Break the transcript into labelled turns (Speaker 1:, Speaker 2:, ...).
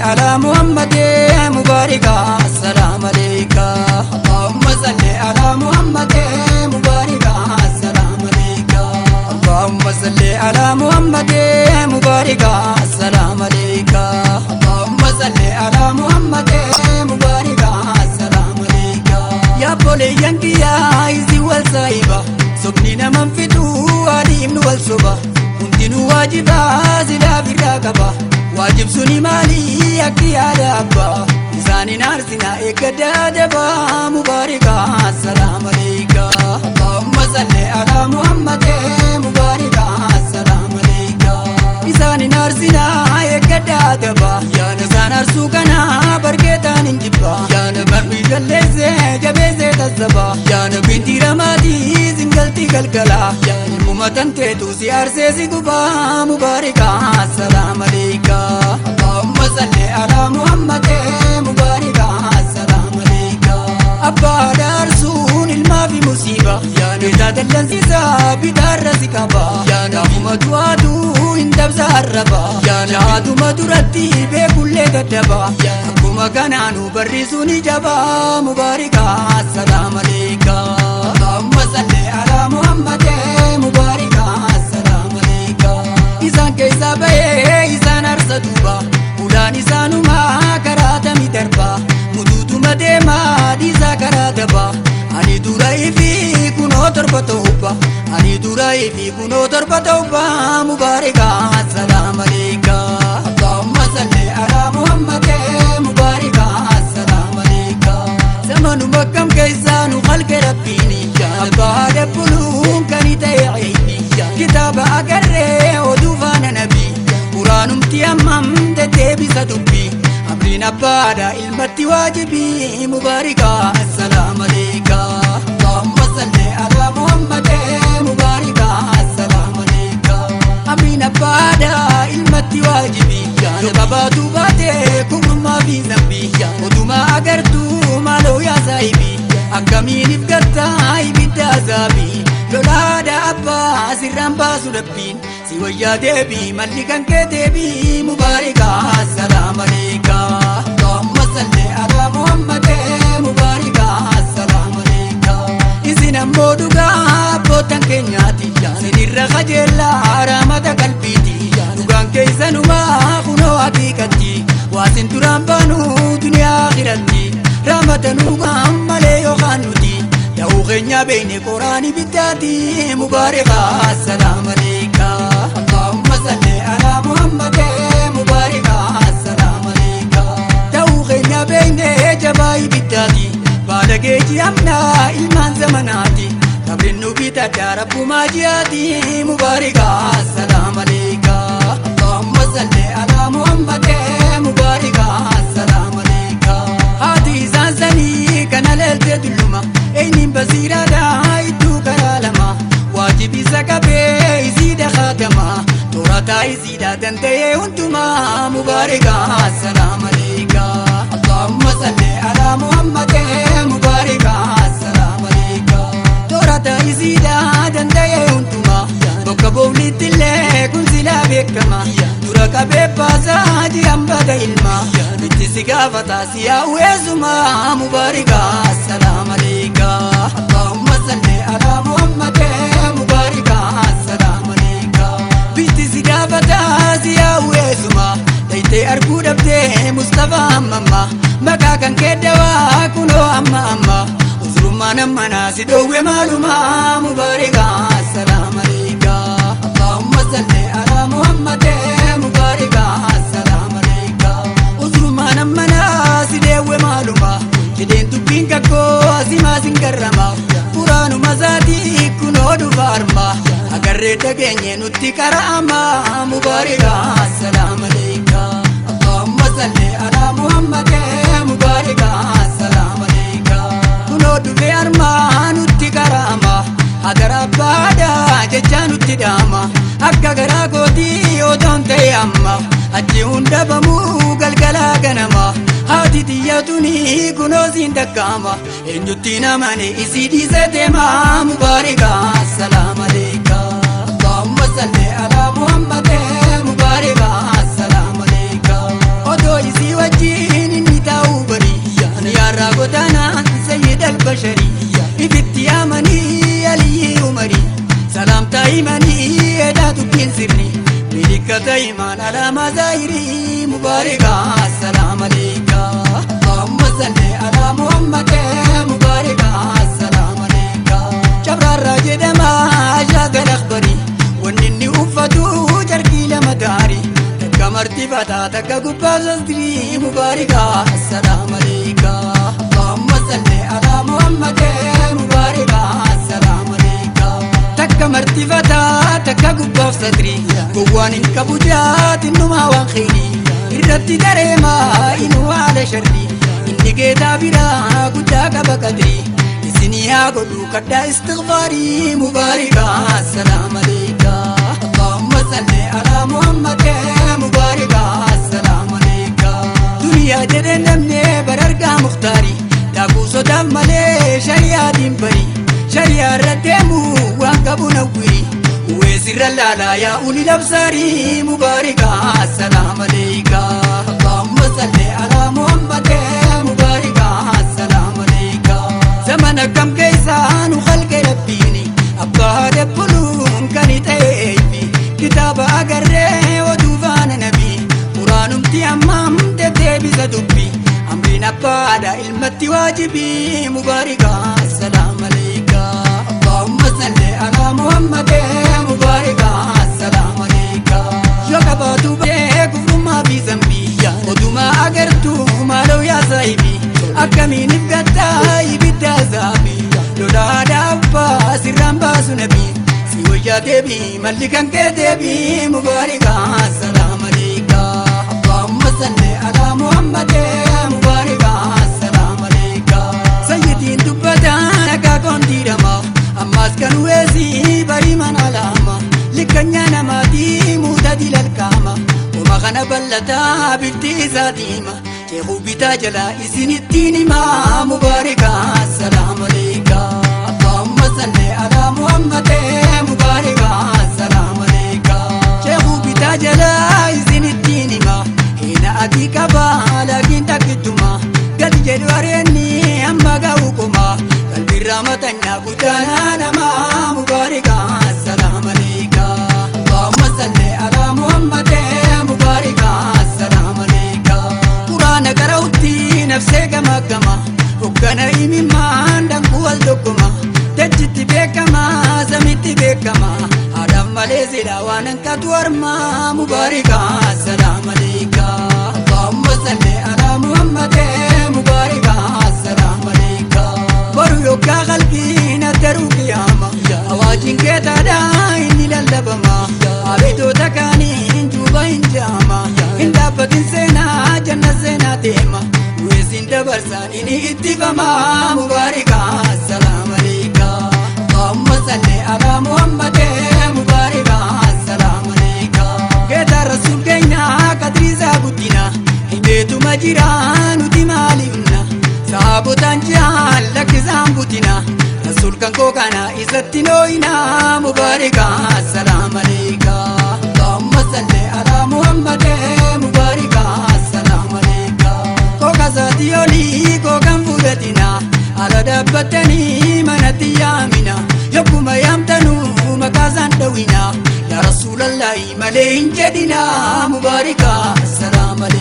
Speaker 1: على محمد مبارك السلام عليك. اللهم صل على محمد مبارك السلام عليك. اللهم صل على محمد مبارك السلام عليك. اللهم صل على محمد مبارك السلام عليك. Yaa obboleeyyan kiyyaa, isii wal saahiba, sobni naman fixuu, adiimnu wal soba. Hundinuu waajibaa silaa birraa qaba. Waajib suni maali? Akki yaada abbaa isaanin aarsinaa eeggaddaa dabaa. Mubaarika assalaam aleeyka. Allahumma salli alaa Muhammad mubaarika assalaam aleeyka. Isaanin aarsinaa eeggaddaa dabaa. Yaana isaan aarsuu kana barkeetaan hin jibbaa. Yaana barri jalleessee jabeessee tassabaa. Yaana binti ramaatii singaltii galgalaa. Ilmuma tanteetu si aarsee si gubaa. Mubaarika assalaam aleeyka. Allahumma salli alaa Muhammad mubaarika assalaam aleeyka. Abbaa daarsuun ilmaa fi musiiba. Yaana isaa dallansiisaa bitaarra si qaba. Yaana gaafuma du'aatu hin dabsa arraba. Yaana haatuma duratti beekullee daddaba. Akkuma kanaanu barriisuun jabaa. Mubaarika assalaam aleeyka. Allahumma salli alaa Muhammad mubaarika assalaam aleeyka. Isaan keessaa bahee isaan arsa duuba. Ulaan isaanumaa karaa tami darba. Mutuutuma deemaa dhiisaa karaa daba. Ani dura ifi kunoo torba ta'ubba. Ani dura ifi kunoo torba ta'ubba. Mubaarika assalaam aleeyka. Allahumma salli alaa Muhammad mubaarika assalaam aleeyka. Zamanuma kam keessaa nu halke rabbiini. Abbaa dabbuluun kan ta'e aybi. Kitaaba agarree oduu faana nabii. Quraanumti hammam deddeebisa dubbii. Amriin abbaadha ilmatti waajibii. Mubaarika assalaam aleeyka. Allahumma salli alaa Muhammad mubaarika assalaam aleeyka. Amriin abbaadha ilmatti waajibii. Yoo qabaatu baate kubrummaa fi zambii. Oduma agartuu maaloo yaa saahibii. Akkamiin if gattaa ibidda azaabii? Lolaadha abbaa sirraan baasu rabbiin. Si wayyaa deebii malli kan kee deebii. Mubaarika assalaam aleeyka. Allahumma salli alaa Muhammad mubaarika assalaam aleeyka. Isin ammoo dhugaa abbootan keenyaati. Sinirra qajeellaa raamata qalbiiti. Dhugaan keessanumaa kunoo haqiiqatti. Waasin duraan baanu duniyaa akhiratti. Raamata nuugaan malee yookaan nuti. Ta'uu keenya beekne qoraani biddaati. Mubaarika assalaam aleeyka. Allahumma salli alaa Muhammad mubaarika assalaam aleeyka. Ta'uu keenya beekne jabaa ibiddaati. Baala geeji amnaa ilmaan zamanaati. Qabrin nu bitadha rabbumaa ji'aati. Mubaarika assalaam aleeyka. Allahumma salli alaa Muhammad mubaarika assalaam aleeyka. Haati isaan sanii kana leelte dulluma. Eenyuun basiiraadha iddoo karaa lama. Waajibi isa qabee isiidha kaatama. Toorataa isiidha danda'ee hundumaa. Mubaarika assalaam aleeyka. Allahumma salli alaa Muhammad mubaarika assalaam aleeyka. Toorataa isiidha danda'ee hundumaa. Bakka boolitti illee kun silaa beekama. Dura qabee baasaa jiran bada ilma. Itti si gaafataa si yaa'u eessuma. Mubaarika assalaam aleeyka. Allahumma salli alaa Muhammad mubaarika assalaam aleeyka. Bitti si gaafataa si yaa'u eessuma. Dayitee arguu dhabdee Mustafaa ammamma. Maqaa kan kee dawaa kunoo amma amma. Usrummaan ammanaa si dhoowwe maaluma. Mubaarika assalaam aleeyka. Allahumma salli alaa Muhammad mubaarika assalaam aleeyka. Usrummaan ammanaa si dheewwe maaluma. Jedheen dubbiin kakkoo asimaa sin garrama. Quraanuma isaatii kunoo dhufa arma. Agarree dhageenye nutti qara'ama. Mubaarika assalaam aleeyka. Allahumma salli alaa Muhammad mubaarika assalaam aleeyka. Kunoo dhufe armaa nutti qara'ama. Hadara abbaadha jecha nutti dhaama. Akka garaa kootii otoon ta'e amma. Achi hunda bamuu galgalaa ganama. Haati xiyya tuni kunoo siin dakkaama. Eenyutti namani isii dhiisee deema. Mubaarika assalaam aleeyka. Allahumma salli alaa Muhammad mubaarika assalaam aleeyka. Odoo isii wajjin. Imaan alaamaa zaahirii mubaarika assalaam aleeyka. Allahumma salli alaa Muhammad mubaarika assalaam aleeyka. Cabraarraa jedhama shaagal akhbarii wanni inni uffatu jarkii lama daarii takka martifataa takka gubbaa sasdirii mubaarika assalaam aleeyka. Allahumma salli alaa Muhammad mubaarika assalaam aleeyka. Takka martifataa takka gubbaaf sadrii gowwaan hin qabu jaatinnumaa waan kheyrii irratti dareemaa inuu haala sharrii inni geetaa biraa guddaa qaba qadrii isinii haa godhu kadhaa istighfaarii mubaarika assalaam aleeyka. Allahumma salli alaa Muhammad mubaarika assalaam aleeyka. Duniyaa jedhee namni barargaa muktaarii daakuu sodaaf malee shari'aa diinbarii shari'aa irra deemu waan qabu nawwirii weesirra laalaa yaa uli labsaarii mubaarika assalaam aleeyka. Allahumma salli alaa Muhammad mubaarika assalaam aleeyka. Zamana kam keessaa nu khalqe rabbiini abbaa dabbuluun kan ta'eefi kitaaba agarree oduu faana nabii quraanumti ammaam deddeebisa dubbii amriin abbaadha ilmatti waajibii mubaarika assalaam aleeyka. Allahumma salli alaa Muhammad mubaarika assalaam aleeyka. Yoo qabaatu bee kufrummaa fi zambii odumaa agartuu maaloo yaa saahibii akkamiin ibgattaa ibidda azaabii lolaadhaa abbaa sirraan baasu nabii si wayyaa deebii malli kan kee deebii mubaarika assalaam aleeyka. Allahumma salli alaa Muhammad mubaarika assalaam aleeyka. Sayyidiin dubbataan akaakoon diirama ammaas kan weesii barii mana lama likkanyaa namaatii muuta dilalkaama oma kana bal'ataa bifti isaa diima ceekuu bitaa jalaa isinittiin himaa mubaarika assalaam aleeyka. Allahumma salli alaa Muhammad mubaarika assalaam aleeyka. Ceekuu bitaa jalaa isinittiin himaa hina adii qabaa laakiin takkituma gadi jedhu areenni amma ga'u koma qalbirraa matanyaa guddaanaa namaa mubaarika assalaam aleeyka. Allahumma salli alaa Muhammad mubaarika assalaam aleeyka. Quraana qara'utti nafsee gama gama hoggana imimmaan danquu wal tokkoma dachitti beekama samitti beekama haadhaaf malee silaa waan hanqatu harmaa mubaarika assalaam aleeyka. Allahumma salli alaa Muhammad mubaarika assalaam aleeyka. Boru yookaa qalbiin addaruu qiyaama awaajiin keetaadhaa inni lallabama abitoota kaaniin juuba hin jaama hin dhaabbatin seenaa janna seenaa deema weesiin dabarsaan inni ittifama mubaarika assalaam aleeyka. Allahumma salli alaa Muhammad mubaarika assalaam aleeyka. Geetaa rasuul keenya qadriisaa guddina himeetuma jira nuti maalifna saabotaan ji'aan lakkisaan butina rasuul kan koo kana isatti nooyina mubaarika assalaam aleeyka. Allahumma salli alaa Muhammad mubaarika assalaam aleeyka. Kooka isaatii olii kookan fudhatina ala dhaabbattanii manatti yaamina yokkuma yaamtanuu maqaa isaan dhawina yaa rasuulallahi malee hin jedhina mubaarika assalaam aleeyka.